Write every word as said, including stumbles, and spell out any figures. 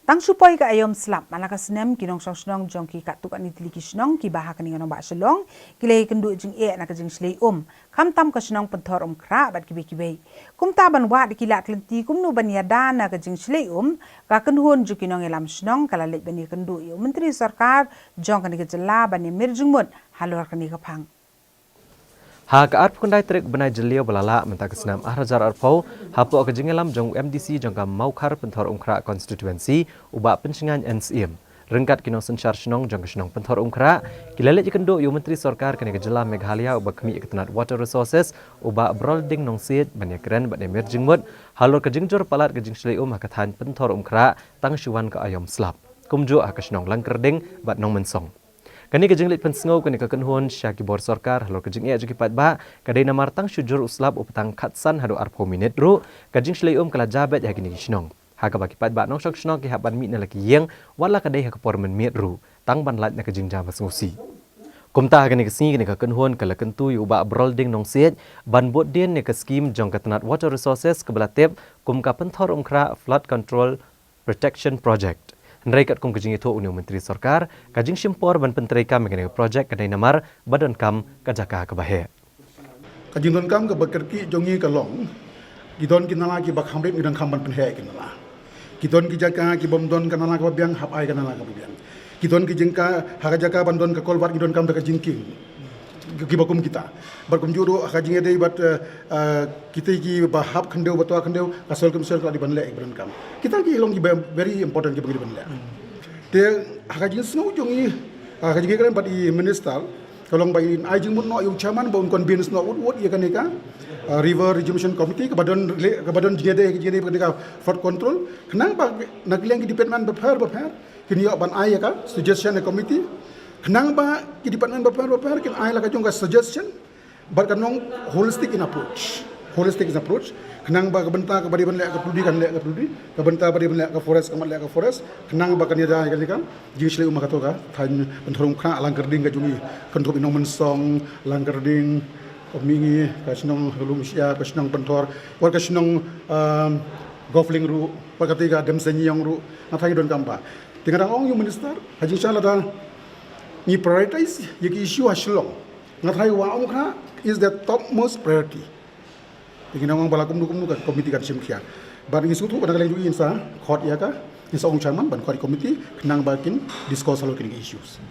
Tang shu poi ka aïom slap man la ka snem, ki nongshong shnong jong ki katto katne tylli ki shnong kiba ha kane ka nongbah Shillong ki la ïakynduh jingeh na ka jingshlei um, khamtam ka shnong Pynthorumkhrah bad kiwei kiwei. Kumta ban wad da ki lad lynti kumno ban ïada na ka jingshlei um, ka kynhun jong ki nongïalam shnong ka la leit ban ïakynduh ïa u Myntri Sorkar jong kane ka jylla ban ïamir jingmut halor kane ka phang. Ha ka arphew khyndai tarik bnai Jylliew ba la lah mynta ka snem ar hajar arphew, hapoh ka jingïalam jong u M D C jong ka Mawkhar Pynthorumkhrah Constituency, u Bah Pynshngain N Syiem, ryngkat ki nongsynshar shnong jong ka shnong Pynthorumkhrah, ki la leit ïakynduh ïa u Myntri Sorkar kane ka jylla Meghalaya uba khmih ïa ka tnat Water Resources, u Bah Brolding Nongsiej, ban ïakren bad ïamir jingmut halor ka jingjur palat ka jingshlei um ha ka thaiñ Pynthorumkhrah tang shu wan ka aïom slap, kumjuh ha ka shnong Langkyrding bad Nongmynsong. Kane ka jingleit pynsngew kane ka kynhun sha ki bor sorkar halor ka jingeh jong ki paidbah ka dei namar tang shu jur u slap uba tang khatsan haduh arphew minit ruh, ka jingshlei um ka la jia beit ha kine ki shnong, ha kaba ki paidbah nongshong shnong ki hap ban mih na la ki ïing, wat la ka dei ha ka por mynmiet ruh, tang ban lait na ka jingjia ba sngewsih. Kumta ha kane ka sngi kane ka kynhun ka la kyntu ïa u Bah Brolding Nongsiej ban bud dien ïa ka skhim jong ka tnat Water Resources kaba la tip kum ka Pynthorumkhrah Flood Control Protection Project. Hynrei katkum ka jingïathuh une u Myntri Sorkar, ka jingshim por ban pyntreikam ïa kane ka project ka dei namar ba donkam ka jaka kaba heh. Ka jingdonkam kaba kyrkieh jong ngi ka long, ki don ki nala kiba kham rit, ngi donkam ban pynheh ïa ki nala. Ki don ki jaka ki bym don ka nala kaba biang, hap ai ka nala kaba biang. Ki don ki jingka, ha ka jaka ban don ka kulvert, ngi donkam da ka jingkieng, kiba kum kita. Bad kumjuh ruh ha ka jingïadei bad, eh, eh, kita kiba hap khyndew ba twa khyndew, ka soil commission ka la dei ban leh ïa kiba donkam. Kita ki long kiba very important kiba ngi dei ban leh. Te ha ka jingsngew jong ngi, ha ka jingïakren bad i minister, ka long ba in ai jingmut noh ïa u chairman ba un convince noh wut wut ïa kane ka, uh, River Rejuvenation Committee kaba don le-, kaba don jingïadei, jingïadei bad kane ka flood control. Khnang ba na ka liang ki department bapher bapher kin ïoh ban ai ïa ka suggestion ïa committee. Khnang ba ki department bapher bapher kin ai la ka jong ka suggestion. Bad kan long holistic in approach. Holistic in approach. Khnang ba ka bynta kaba dei ban leh ka pdeng kan leh ka pdeng. Ka bynta ba dei ban leh ka forest kan leh ka forest. Khnang ba kan ïada ïa kane ka jingshlei um ha kato ka thaiñ Pynthorumkhrah, Langkyrding ka jong ngi, kynthup i Nongmynsong, Langkyrding, ka Mihngi, ka shnong Lumshyiap, ka shnong Pynthor, wat ka shnong, um, Golflink ruh, wat kata ka Demseiñiong ruh, nga tharai ngi donkam bha. Te nga dang ong ïa u minister, ha jingshisha lada ngi prioritize ïa ki issue ha Shillong, nga tharai Umkhrah is the topmost priority. Te ngi dang ong ba la kumno kumno ka committee kan shim khia. Bad ngi sngewthuh ba na ka liang jong ngi ngin sa khot ïa ka, ngin sa ong chairman ban khot ïa ka committee, khnang ba kin discuss halor kine ki issues.